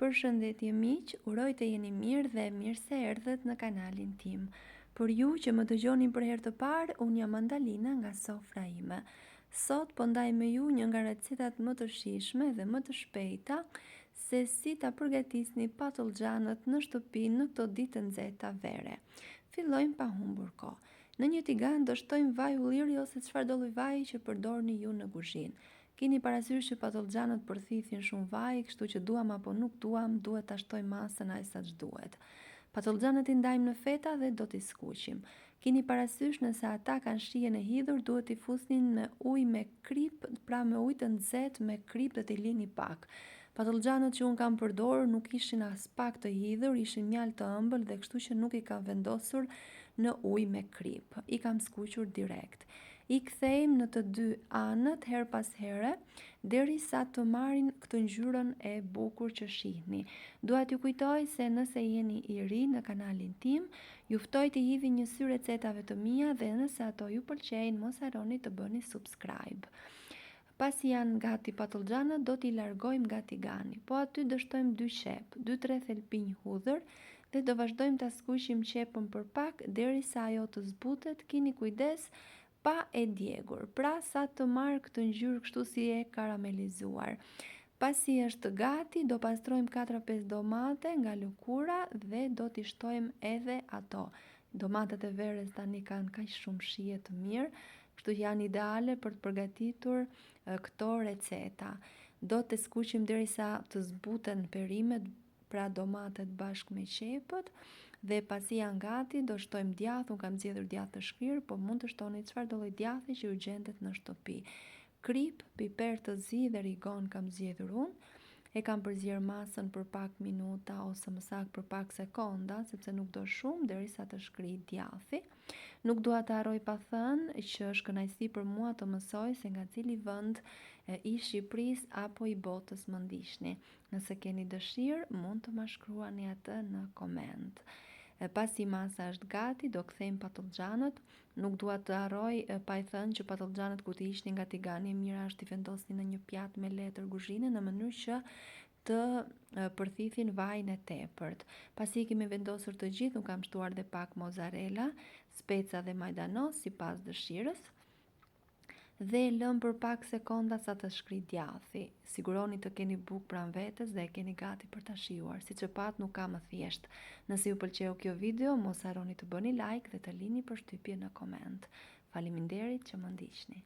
Përshëndetje miq, uroj të jeni mirë dhe mirë se erdhët në kanalin tim. Për ju që më dëgjoni për herë të parë, unë jam Andalina nga Sofra ime. Sot po ndaj me ju një nga recetat më të shijshme dhe më të shpejta se si ta përgatisni patëllxhanët në shtëpi në këto ditë të nxehta vere. Fillojmë pa humbur kohë. Në një tigan do shtojmë vaj ulliri ose çfarëdo lloj vaji që përdorni ju në kuzhinë. Kini parasysh që patëllxhanët përthithin shumë vaj, kështu që duam apo nuk duam, duhet ta shtojmë masën aq sa ç'duhet. Patëllxhanët i ndajmë në feta dhe do t'i skuqim. Kini parasysh nëse ata kanë shijen e hidhur duhet t'i fusni me ujë me kripë, pra me ujë të nxehtë me kripë dhe t'i lini pak. Patëllxhanët që unë kam përdorur nuk ishin aspak të hidhur, ishin mjaltë të ëmbël dhe kështu që nuk i kam vendosur në ujë me kripë. I kam skuqur direkt. I kthejmë në të dy anët herë pas here, derisa të marrin këtë ngjyrën e bukur që shihni. Dua t'ju kujtoj se nëse jeni i ri në kanalin tim, ju ftoj t'i hidhni një sy recetave të mia dhe nëse ato ju pëlqejnë, mos harroni të bëni subscribe. Pasi janë gati patëllxhanët do t'i largojmë nga tigani. Po aty do shtojmë dy qepë, 2-3 thelpinj hudhër dhe do vazhdojmë ta skuqim qepën për pak derisa ajo të zbutet, kini kujdes pa e djegur, pra sa të marrë këtë ngjyrë kështu si e karamelizuar. Pasi është gati, do pastrojmë 4-5 domate nga lëkura dhe do t'i shtojmë edhe ato. Domatet e verës tani kanë kaq shumë shije të mirë, kështu që janë ideale për të përgatitur këto receta. Do të skuqim derisa të zbuten perimet, pra domatet bashkë me qepët dhe pasi janë gati do shtojmë djathë, unë kam zgjedhur djathë të shkrirë, po mund të shtoni çfarëdo lloj djathi që ju gjendet në shtëpi. Kripë, piper të zi dhe rigon kam zgjedhur unë. E kam përzier masën për pak minuta ose më saktë për pak sekonda, sepse nuk do shumë derisa të shkrijë djathi. Nuk dua të harroj pa thënë që është kënaqësi për mua të mësoj se nga cili vend i Shqipërisë apo i botës më ndiqni. Nëse keni dëshirë, mund të ma shkruani atë në koment. Pasi masa është gati, do kthejmë patëllxhanët. Nuk dua të harroj pa e thënë që patëllxhanët kur t'i hiqni nga tigani, e mira është t'i vendosni në një pjatë me letër kuzhine në mënyrë që të përthithin vajin e tepërt. Pasi i kemi vendosur të gjithë, unë kam shtuar dhe pak mozzarella, speca dhe majdanoz sipas dëshirës dhe e lëmë për pak sekonda sa të shkrijë djathi. Siguroni të keni bukë pranë vetes dhe e keni gati për ta shijuar. Siç e patë nuk ka më thjesht. Nëse ju pëlqeu kjo video, mos harroni të bëni like dhe të lini përshtypje në koment. Faleminderit që më ndiqni.